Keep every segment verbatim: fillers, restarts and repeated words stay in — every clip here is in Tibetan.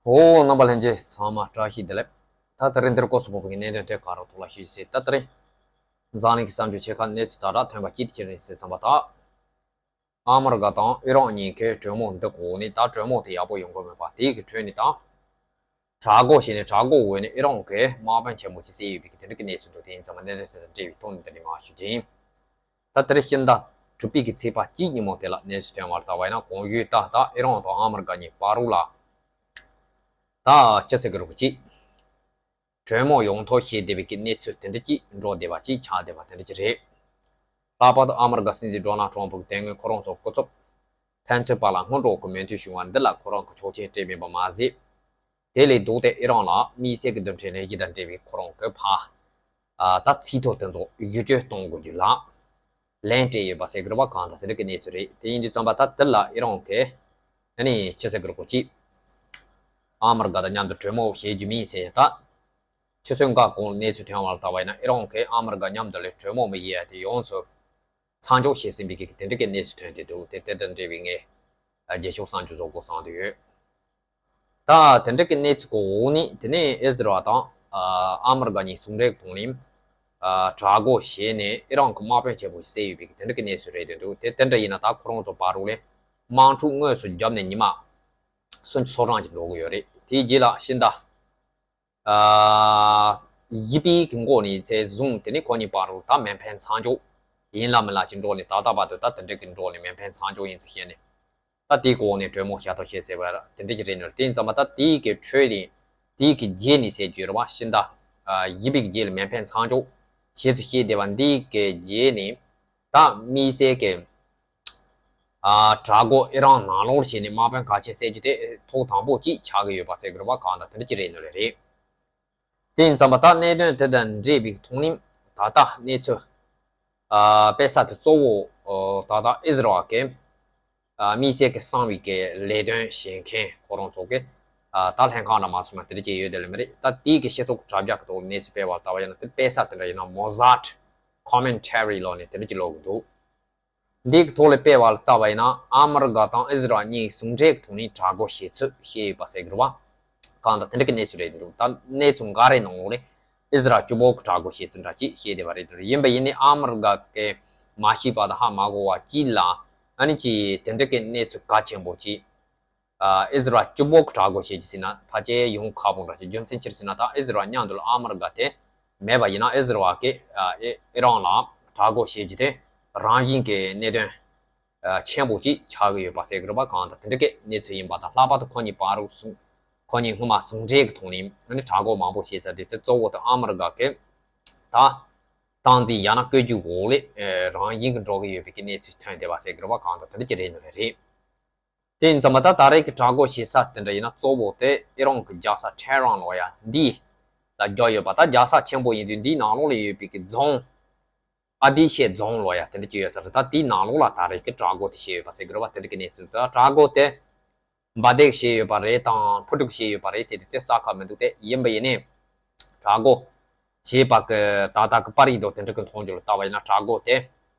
ཨོ། རྣམ་པ་ལྷན་རྒྱས་ཚང་མ་བཀྲ་ཤིས་བདེ་ལེགས། ད་དེ་རིང་འདིར་སྐོར་སུ་ཕོག་པའི་གནད་དོན་དེ་ག་རུ་ཐུག་ལ་ཞུ་ཞིག་ཟེར། ད་དེ་རིང་འཛམ་གླིང་གི་བསམ་ཚུལ་ཆེ་ཁག་གནས་ཚུལ་ཛ་དྲག་ཐོན་པ་ཅི་ཐད་ཁྱེད་རང་གསན་བསམ་པ་དང་། ཨ་མི་རི་ཀ་དང་ཨི་རན་གཉིས་ཀའི་གྲོས་མོལ་འདི་གོ་ནས། ད་གྲོས་མོལ་དེ་ཡག་པོ་ཡོང་གི་མེད་པ། དེའི་གི་ཁྲོད་ནས་ད་དྲག་རྒོལ་བྱས་ནས། དྲག་རྒོལ་འོག་ནས་ཨི་རན་གྱི་དམག་དཔོན་ཆེན་པོ་ཅིག་བསད་ཡོད་པའི་གི་དེ་འདྲ་གི་གནས་ཚུལ་འདུག་དེ་ཡིན་ཙང་མ་གནད་དོན་དེ་དང་འབྲེལ་བའི་ཐོག་ནས་འདི་ནས་མར་ཞུ་རྒྱུ་ཡིན། ད་དེ་རིང་ཕྱི་ཟླ་དྲུག་པའི་གི་ཚེས་པ་གཅིག་ཉིན་མོ་དེ་ལ་གནས་ཚུལ་ཐོན་བར་ལྟ་བ་ཡིན་ན། གོང་ཞུས་ལྟར་ད་ཨི་རན་དང་ཨ་མི་རི་ཀ་གཉིས་བར་དུ་ལ་ད་ཅི་ཟེར་གི་རེད་གོ་ཅིག་གྲོས་མོལ་ཡོང་ཐབས་བྱེད་བསྡད་པའི་གི་གནས་ཚུལ་དེ་འདྲ་ཅིག་འགྲོ་བསྡད་པ་ཅིག་ཆགས་བསྡད་པ་དེ་འདྲ་ཅིག་རེད། ལྷག་པར་དུ་ཨ་མི་རི་ཀ་སྲིད་འཛིན་ཌོ་ནལ་ཊམ་ཕུ་གི་དེ་སྔོན་ཁོ་རང་ཚོ་སྐུ་ཚབ་ཕན་ཚུན་བར་ལ་སྔོན་འགྲོ་གི་མོས་མཐུན་བྱུང་བ་འདི་ལ་ཁོ་རང་གི་ཆོག་མཆན་སྤྲད་མེད་པ་མ་ཟད། དེ་ལས་ལྡོག་སྟེ་ཨི་རན་ལ་དམིགས་བསལ་གྱི་རྡུལ་ཕྲན་ལས་གཞི་དང་འབྲེལ་བའི་ཁོ་རང་གི་ཕར་ཨ་ད་ཚིག་ཐོ་དེ་ཚོ་བསྒྱུར་བཅོས་གཏོང་དགོས་རྒྱུ་ལ་ལན་སྤྲད་ཡོད་པ་ཟེར་གི་རེད་པ། གང་ལྟར་དེ་འདྲ་གི་གནས་ཚུལ་རེད། དེ་ཡིན་དུས་ཙམ་པ་ད་དེ་ལ་ཨི་རན་གྱི་ཨ་ནི་ཅི་ཟེར་གི་རེད་གོ་ཅིག་ཨ་མི་རི་ཀ་དང་མཉམ་དུ་གྲོས་མོལ་བྱེད་རྒྱུ་མིན་ཟེར། ད་ཆུ་ཚོད་འགའ་གོང་གནས་ཚུལ་ཐོན་བར་ལྟ་བ་ཡིན་ན། ཨི་རན་གྱིས་ཨ་མི་རི་ཀ་མཉམ་དུ་ལ་གྲོས་མོལ་མི་བྱེད་ཡ་དེ་ཡོངས་སུ་མཚམས་འཇོག་བྱས་ཟིན་པའི་གི་དེ་འདྲ་གི་གནས་ཚུལ་ཐོན་བསྡད་འདུག་དེ་དེ་དང་འབྲེལ་བའི་ངས་རྒྱས་ཤོག་གསར་འཇོག་བཟོ་དགོས་བསམ་བསྡད་ཡོད། ད་དེ་འདྲ་གི་གནས་ཚུལ་གོ་འོག་ནས། དེ་ནས་ཨི་ཟི་རལ་དང་ཨ་མི་རི་ཀ་གཉིས་ཟུང་འབྲེལ་གྱི་ཐོག་ནས་ཨ་དྲག་རྒོལ་བྱས་ནས་ཨི་རན་གྱི་དམག་དཔོན་ཆེན་པོ་བསད་ཡོད་པའི་གི་དེ་འདྲ་གི་གནས་ཚུལ་རེད་བསྡད་འདུག་དེ་དེ་འདྲ་ཡིན་ན་ད་ཁོ་རང་ཚོ་བར་དུ་ལ་དམག་འཁྲུག་དངོས་སུ་བརྒྱབ་ནས་ཉི་མ་སུམ་ཅུ་སོ་གྲངས་ཅིག་འགྲོ་གི་ཡོད་རེད། དེའི་རྗེས་ལ་ཕྱི་ཟླ་ཨ་བཞི་པའི་གི་འགོ་ནས་ཚེས་བཟུང་དེ་ནས་ཁོ་གཉིས་བར་དུ་ད་མེ་འཕེན་མཚམས་འཇོག་ཡིན་ལ་མིན་ལ་ཅིག་འགྲོ་ནས། ད་ལྟ་བར་དུ་ད་དེ་འདྲ་གི་འགྲོ་ནས་མེ་འཕེན་མཚམས་འཇོག་ཡིན་ཚུལ་བཤད་ནས། ད་དེའི་གོང་ནས་གྲོས་མོལ་བྱ་ཐབས་བྱེད་ཟེར་བ་དེ་འདྲ་ཅིག་རེད་ནོ། དེ་ཡིན་ཙམ་པ་ད་དེའི་གི་ཁྲོད་ནས་དེའི་གི་རྗེས་ནས་ཟེར་རྒྱུ་རེད་པ། ཕྱི་ཟླ་ཨ་བཞི་པའི་གི་རྗེས་ལ་མེ་འཕེན་མཚམས་འཇོག་བྱེད་ཚུལ་བཤད་བསྡད་པ་འདིའི་གི་རྗེས་ནས། ད་དམིགས་བསལ་གྱི་ཨ་དྲག་རྒོལ་ཨི་རན་ནང་ལོགས་བྱས་ནས་དམག་དཔོན་གལ་ཆེན་བསད་རྒྱུ་དེ་ཐོག་དང་པོ་གཅིག་ཆགས་ཀྱི་ཡོད་པ་ཟེར་གི་རེད་པ། གང་ལྟར་དེ་འདྲ་ཅིག་རེད་ནོ་རེད། དེ་ཡིན་ཙམ་པ་ད་གནད་དོན་དེ་དང་འབྲེལ་བའི་ཐོག་ནས་ད་ལྟ་གནས་ཚུལ་ཨ་སྤེལ་ས་དེ་གཙོ་བོ་ཨ་ད་ལྟ་ཨི་ཟི་རལ་གྱི་ཨ་དམིགས་བསལ་གྱི་གསང་བའི་གི་ལས་དོན་བྱེད་མཁན་ཁོ་རང་ཚོ་གི་ཨ་ད་ལྷན་ཁང་འདྲ་མ་སོང་ན་དེ་འདྲ་ཅིག་ཡོད་དེ་ལས་མ་རེད། ད་དེའི་གི་སྤྱི་ཚོགས་དྲ་རྒྱ་གི་ཐོག་གནས་ཚུལ་སྤེལ་བར་ལྟ་བ་ཡིན་ན། དེ་སྤེལ་ས་དེ་འདྲ་ཡིན་ན་མོ་ཟཱཊ་ཀོ་མེན་ཊ་རི་ལབ་ནས་དེ་འདྲ་ཅིག་ལབ་གི་འདུག་འདིའི་ཐོག་ལ་སྤེལ་བ་ལ་ལྟ་བ་ཡིན་ན། ཨ་མི་རི་ཀ་དང་ཨི་ཟི་རལ་གཉིས་ཟུང་འབྲེལ་གྱི་ཐོག་ནས་དྲག་རྒོལ་བྱེད་ཚུལ་བཤད་ཡོད་པ་ཟེར་གི་རེད་པ། གང་ལྟར་དེ་འདྲ་གི་གནས་ཚུལ་རེད་འདུག་ད་གནས་ཚུལ་འགའ་རེའི་ནང་ལོགས་ནས་ཨི་ཟི་རལ་སྤྱི་པོ་གི་དྲག་རྒོལ་བྱེད་ཚུལ་འདྲ་ཅིག་བཤད་བསྡད་པ་རེད་འདུག་ཡིན་པ་ཡིན་ནའི་ཨ་མི་རི་ཀ་གིས་མ་ཤེས་པ་དང་ཧ་མ་གོ་བ་ཅིག་ལ། ཨ་ནི་ཅིག་དེ་འདྲ་གི་གནས་ཚུལ་གལ་ཆེན་པོ་ཅིག་ཨ་ཨི་ཟི་རལ་སྤྱི་པོ་གི་དྲག་རྒོལ་བྱེད་རྒྱུ་ཟེར་ན་ཕལ་ཆེར་ཡོང་ཁག་པོ་འདྲ་ཅིག་རྒྱུ་མཚན་ཅི་རེད་ཟེར་ན། ད་ཨི་ཟི་རལ་མཉམ་དུ་ལ་ཨ་མི་རི་ཀ་དེ་མེད་པ་ཡིན་ན། ཨི་ཟི་རལ་གྱིས་ཨ་ཨི་ཨི་རན་ལ་དྲག་རྒོལ་བྱེད་རྒྱུ་དེ་རང་བཞིན་གྱི་གནད་དོན་ཨ་ཆེན་པོ་ཅིག་ཆགས་ཀྱི་ཡོད་པ་ཟེར་གྱི་རེད་པ། གང་ལྟར་དེ་འདྲ་གི་གནས་ཚུལ་ཡིན་པ་དང་། ལྷག་པར་དུ་ཁོ་གཉིས་བར་དུ་སུ་ཁོ་གཉིས་སྔོན་མ་ཟུང་འབྲེལ་གྱི་ཐོག་ནས་ཨ་ནི་དྲག་རྒོལ་མང་པོ་བྱེད་ས་དེ་དེ་གཙོ་བོ་དེ་ཨ་མི་རི་ཀ་གི་ད་སྟངས་འཛིན་ཡང་ན་བཀོད་ཇུས་འོག་ལ་ཨ་རང་བཞིན་གྱི་འགྲོ་གི་ཡོད་པའི་གི་གནས་ཚུལ་ཐོན་བསྡད་པ་ཟེར་གྱི་རེད་པ། གང་ལྟར་དེ་འདྲ་ཅིག་རེད་ནི་རེད། དེ་ཡིན་ཙམ་པ་ད་ད་རེས་ཀྱི་དྲག་རྒོལ་བྱེད་ས་དེ་འདྲ་ཡིན་ན་གཙོ་བོ་དེ་ཨི་རན་གྱི་རྒྱལ་ས་ཊེ་ཧྲན་ལབ་ཡ་འདི་ལ་རྒྱག་ཡོད་པ། ད་རྒྱལ་ས་ཆེན་པོ་ཡིན་དུས་འདིའི་ནང་ལོགས་ལ་ཡོད་པའི་གི་རྫོང་ཨ་དི་ཤེ་རྫོང་ལབ་ཡ་དེ་འདྲ་ཅིག་ཡོད་ས་རེད། ད་དེའི་ནང་ལོགས་ལ་ད་རེས་ཀྱི་དྲག་རྒོལ་དེ་བྱས་ཡོད་པ་ཟེར་གྱི་རེད་པ། དེ་འདྲ་གི་གནས་ཚུལ། ད་དྲག་རྒོལ་དེ་འབར་མདེལ་བྱས་ཡོད་པ་རེད་དང་། འཕུར་གྲུ་བྱས་ཡོད་པ་རེད་ཟེར་དུས་དེ་གསལ་ཁ་མི་འདུག་དེ་ཡིན་པ་ཡིན་ནའི་དྲག་རྒོལ་བྱས་པ་གི་ད་ལྟ་གི་པར་རིས་དང་དེ་འདྲ་གི་མཐོང་རྒྱུ་ལ་ལྟ་བ་ཡིན་ན། དྲག་རྒོལ་དེ་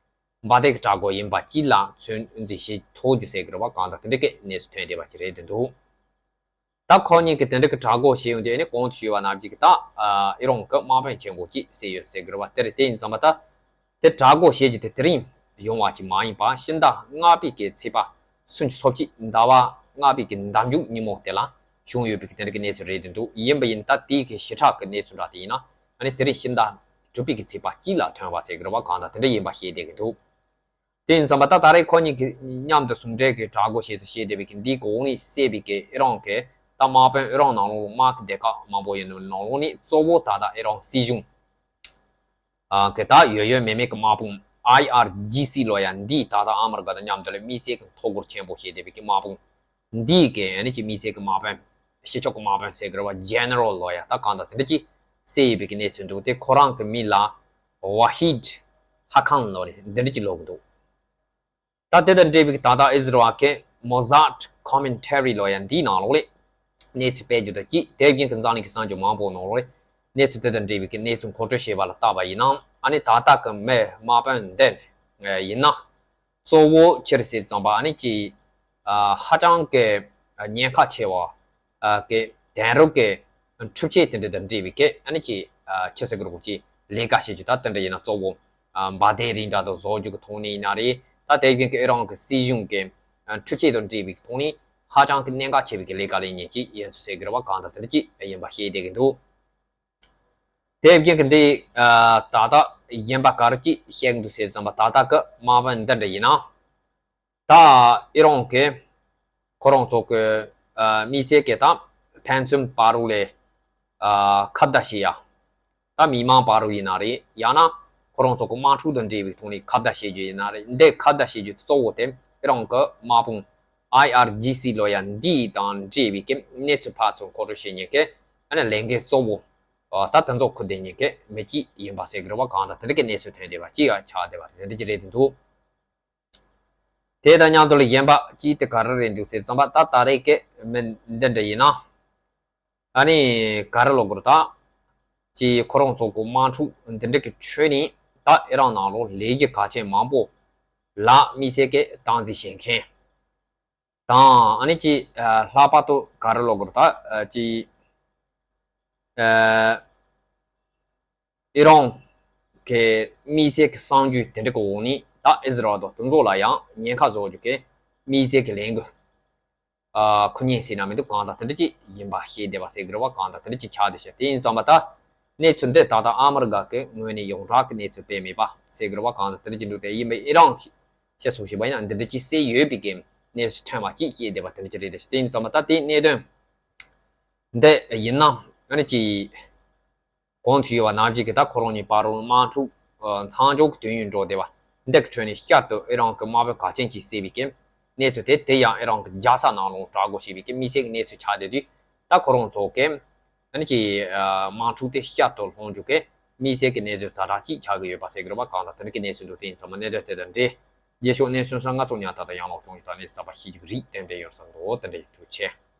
འབར་མདེལ་གྱི་དྲག་རྒོལ་ཡིན་པ་ཅིག་ལ་ཚོད་འཛིན་བྱེད་ཐུབ་རྒྱུ་ཟེར་གྱི་རེད་པ། གང་ལྟར་དེ་འདྲ་གི་གནས་ཚུལ་ཐོན་བསྡད་པ་ཅིག་རེད་འདུག་ད་ཁོ་གཉིས་ཀྱིས་དེ་འདྲ་གི་དྲག་རྒོལ་བྱས་ཡོང་དུས་ཨ་ནི་གོང་དུ་ཞུས་པ་ནང་བཞིན་གྱི་ད་ཨ་ཨི་རན་གྱི་དམག་དཔོན་ཆེན་པོ་གཅིག་བསད་ཡོད་ཟེར་གྱི་རེད་པ། དེ་རེད། དེ་ཡིན་ཙམ་པ་ད་དེ་དྲག་རྒོལ་བྱེད་རྒྱུ་དེ་དེ་རིང་ཡོང་བ་ཅིག་མ་ཡིན་པ། ཕྱི་ཟླ་ལྔ་པའི་གི་ཚེས་པ་སུམ་ཅུ་སོ་གཅིག་ཟླ་བ་ལྔ་པའི་གི་ཟླ་མཇུག་ཉིན་མོ་དེ་ལ་བྱུང་ཡོད་པའི་གི་དེ་འདྲ་གི་གནས་ཚུལ་རེད་འདུག་ཡིན་པ་ཡིན་ད་དེའི་གི་ཞིབ་ཕྲ་གི་གནས་ཚུལ་འདྲ་དེ་ཡིན་ན་ཨ་ནི་དེ་རིང་ཕྱི་ཟླ་དྲུག་པའི་གི་ཚེས་པ་གཅིག་ལ་ཐོན་པ་ཟེར་གྱི་རེད་པ། གང་ལྟར་དེ་འདྲ་ཡིན་པ་ཤེས་བསྡད་ཀྱི་འདུག་དེ་ཡིན་ཙམ་པ་ད་ད་རེས་ཁོ་གཉིས་ཀྱིས་མཉམ་དུ་ཟུང་འབྲེལ་གྱི་དྲག་རྒོལ་བྱེད་ཚུལ་བཤད་བསྡད་པའི་གི་འདིའི་གོང་ནས་བསད་པའི་གི་ཨི་རན་གྱི་ད་དམག་དཔོན། ཨི་རན་ནང་ལོགས་དམག་གི་སྡེ་ཁག་མང་པོ་ཡོད་ནོ་ནང་ལོགས་ནས་གཙོ་བོ་ད་ལྟ་ཨི་རན་སྲིད་གཞུང་ཨ་གི་ད་ཡོད་ཡོད་མེད་མེད་ཀྱི་དམག་དཔུང་ཨའི་ཨར་ཇི་སི་ལབ་ཡ་འདིས་ད་ལྟ་ཨ་མི་རི་ཀ་དང་མཉམ་དུ་ལ་དམིགས་བསལ་གྱི་ཐོ་འགོད་ཆེན་པོ་བྱེད་བསྡད་པའི་གི་དམག་དཔུང་འདིའི་གི་ཨ་ནི་ཅིག་དམིགས་བསལ་གྱི་དམག་དཔོན། སྤྱི་ཁྱབ་ཀྱི་དམག་དཔོན་ཟེར་གི་རེད་པ། ཇེ་ནེ་རལ་ལབ་ཡ་ད་གང་ལྟར་དེ་འདྲ་ཅིག་བསད་ཡོད་པའི་གི་གནས་ཚུལ་འདུག་དེ་ཁོ་རང་གི་མིང་ལ་ཝ་ཧིད་ཧ་ཁང་ལབ་ནས་འདི་འདྲ་ཅིག་ལབ་གི་འདུག་ད་དེ་དང་འབྲེལ་བའི་གི་ད་ལྟ་ཨི་ཟི་རལ་གྱི་མོ་ཟཱཊ་ཀོ་མེན་ཊ་རི་ལབ་ཡ་འདིའི་ནང་ལོགས་ལ་གནས་ཚུལ་སྤེལ་རྒྱུ་དང་གཅིག་དེ་བཞིན་གྱི་འཛམ་གླིང་གི་གསར་འགྱུར་མང་པོ་ནང་ལོགས་ལ་གནས་ཚུལ་དེ་དང་འབྲེལ་བའི་གི་གནས་ཚུལ་མཁོ་སྤྲོད་བྱས་པ་ལ་བལྟས་པ་ཡིན་ན། ཨ་ནི་ད་ལྟ་གི་མི་དམག་དཔོན་འདི་ཡིན་ན་གཙོ་བོ་ཕྱིར་ཟེར་ཙམ་པ་ཨ་ནི་ཅིག་ཨ་ཧ་ཅང་གི་ཉེན་ཁ་ཆེ་བ། ཨ་གི་དེང་རབས་ཀྱི་འཕྲུལ་ཆས་དེ་འདྲ་དང་འབྲེལ་བའི་གི་ཨ་ནི་ཅིག་ཨ་ཆི་ཟེར་གི་རེད་གོ། ཅིག་ལས་ཀ་བྱེད་རྒྱུ་ད་དེ་འདྲ་ཡིན་ན་གཙོ་བོ་ཨ་འབར་མདེལ་རིགས་འདྲ་དང་བཟོ་རྒྱུ་གི་ཐོག་ནས་ཡིན་ན་རེད། ད་དེ་བཞིན་གི་ཨི་རན་གི་སྲིད་གཞུང་གི་ཨ་འཕྲུལ་ཆས་དང་འབྲེལ་བའི་གི་ཐོག་ནས་ཧ་ཅང་གི་གནད་འགག་ཆེ་བའི་གི་ལས་ཀ་ལས་མཁན་ཅིག་ཡིན་ཚུལ་ཟེར་གི་རེད་བ། གང་ལྟར་དེ་འདྲ་ཅིག་ཡིན་པ་ཤེས་བསྡད་གི་འདུག་དེ་བཞིན་གི་འདི་ཨ་ད་ལྟ་གཞན་པ་ག་རེ་ཅིག་བཤད་གི་འདུག་ཟེར་ཙམ་པ། ད་ལྟ་གི་དམག་དཔོན་འདི་འདྲ་ཡིན་ན། ད་ཨི་རན་གི་ཁོ་རང་ཚོ་གི་ཨ་དམིགས་བསལ་གི་ད་ཕན་ཚུན་བར་ལ་ཨ་ཁ་བརྡ་བྱེད་ཡ། ད་མི་མང་བར་ཡིན་ན་རེད། ཡང་ན་ཁོ་རང་ཚོ་གི་དམག་འཁྲུག་དང་འབྲེལ་བའི་ཐོག་ནས་ཁ་བརྡ་བྱེད་རྒྱུ་ཡིན་ན་རེད། འདི་ཁ་བརྡ་བྱེད་རྒྱུ་གཙོ་བོ་དེ་ཨི་རན་གི་དམག་དཔུང་ཨའི་ཨར་ཇི་སི་ལོ་ཡ་འདི་དང་འབྲེལ་བའི་གི་གནས་ཚུལ་ཕར་ཚུར་མཁོ་སྤྲོད་བྱེད་མཁན་གི་ཨ་ནི་ལས་འགན་གཙོ་བོ་ཨ་ད་དེ་ཚོ་འཁུར་བསྡད་མཁན་གི་མི་གཅིག་ཡིན་པ་ཟེར་གི་རེད་བ། གང་ལྟར་དེ་འདྲ་གི་གནས་ཚུལ་ཐོན་བསྡད་པ་ཅིག་ཡང་ཆགས་བསྡད་པ་དེ་འདྲ་ཅིག་རེད་དེ་འདུག་དེ་དང་མཉམ་དུ་ལ་གཞན་པ་ཅིག་དེ་ག་རེ་རེད་འདུག་ཟེར་ཙམ་པ། ད་ད་རེས་ཀྱི་མི་འདི་འདྲ་ཡིན་ན། ཨ་ནི་ག་རེ་ལབ་དགོས་རེད། ད་ཅིག་ཁོ་རང་ཚོ་གི་དམག་འཁྲུག་འདི་འདྲ་གི་ཁྲོད་ནས་ད་ཨི་རན་ནང་ལོགས་ལས་གཞི་གལ་ཆེན་མང་པོ་ལ་དམིགས་བསལ་གྱི་སྟངས་འཛིན་བྱེད་མཁན་དང་། ཨ་ནི་ཅིག་ཨ་ལྷག་པར་དུ་ག་རེ་ལབ་དགོས་རེད། ད་ཨ་ཅིག་ཨ་ཨི་རན་གྱི་དམིགས་བསལ་གྱི་གསར་འགྱུར་དེ་འདྲ་གི་འོག་ནས་ད་ཨི་ཟི་རལ་དང་དེ་ཚོ་ལ་ཡང་ཉེན་ཁ་བཟོ་རྒྱུ་གི་དམིགས་བསལ་གྱི་ལས་འགུལ་ཨ་འཁུར་མཁན་ཟེར་ན་མི་འདུག་གང་ལྟར་དེ་འདྲ་ཅིག་ཡིན་པ་ཤེས་བསྡད་པ་ཟེར་གི་རེད་བ། གང་ལྟར་དེ་འདྲ་ཅིག་ཆགས་བསྡད་ཤག་དེ་ཡིན་ཙམ་པ་ད་གནས་ཚུལ་འདི་ད་ལྟ་ཨ་མི་རི་ཀ་གི་ངོས་ནས་ཡོངས་གྲགས་ཀྱི་གནས་ཚུལ་སྤེལ་མེད་པ་ཟེར་གི་རེད་བ། གང་ལྟར་དེ་འདྲ་ཅིག་འདུག་དེ་ཡིན་པས་ཨི་རན་གྱིས་བཤད་སོང་ཞིག་པ་ཡིན་ན་འདི་འདྲ་ཅིག་བསད་ཡོད་པའི་གི་གནས་ཚུལ་ཐོན་པ་ཅིག་ཤེས་བསྡད་པ་དེ་འདྲ་ཅིག་རེད། དེ་ཡིན་ཙམ་པ་ད་དེའི་གནད་དོན་འདི་ཡིན་ན་ཨ་ནི་ཅིག་གོང་དུ་ཡོད་པ་ནང་བཞིན་གྱི་ད་ཁོ་རང་གཉིས་བར་དུ་དམག་འཁྲུག་ཨ་མཚམས་འཇོག་གི་དུས་ཡུན་འགྲོ་བསྡད་པ་འདི་གི་ཁྲོད་ནས་བསྐྱར་དུ་ཨི་རན་གྱི་དམག་དཔོན་གལ་ཆེན་གཅིག་བསད་པའི་གི་གནས་ཚུལ་དེ། དེ་ཡང་ཨི་རན་གྱི་རྒྱལ་ས་ནང་ལོགས་གྲགས་འགོ་བྱས་པའི་གི་དམིགས་བསལ་གྱི་གནས་ཚུལ་ཆགས་བསྡད་དུས། ད་ཁོ་རང་ཚོ་གི་ཨ་ནི་ཅིག་ཨ་དམག་འཁྲུག་དེ་བསྐྱར་དུ་ལྷུང་རྒྱུ་གི་དམིགས་བསལ་གྱི་གནས་ཚུལ་ཛ་དྲག་ཅིག་ཆགས་ཀྱི་ཡོད་པ་ཟེར་གི་རེད་བ། གང་ལྟར་དེ་འདྲ་གི་གནས་ཚུལ་འདུག་དེ་ཡིན་ཙམ་པ་གནད་དོན་དེ་དང་འབྲེལ་རྗེས་ཕྱོགས་གནས་ཚུལ་སོགས་ང་ཚོ་ཉག་ཐག་ཏུ་ཡང་ལོག་བྱུང་ཡོད། ད་ནས་གསར་པ་ཤེས་རྒྱུ་རིགས་ཏན་ཏན་ཡོད་བསམ་འདུག་དེ་འདྲ་ཡིན། ཐུགས་རྗེ་ཆེ།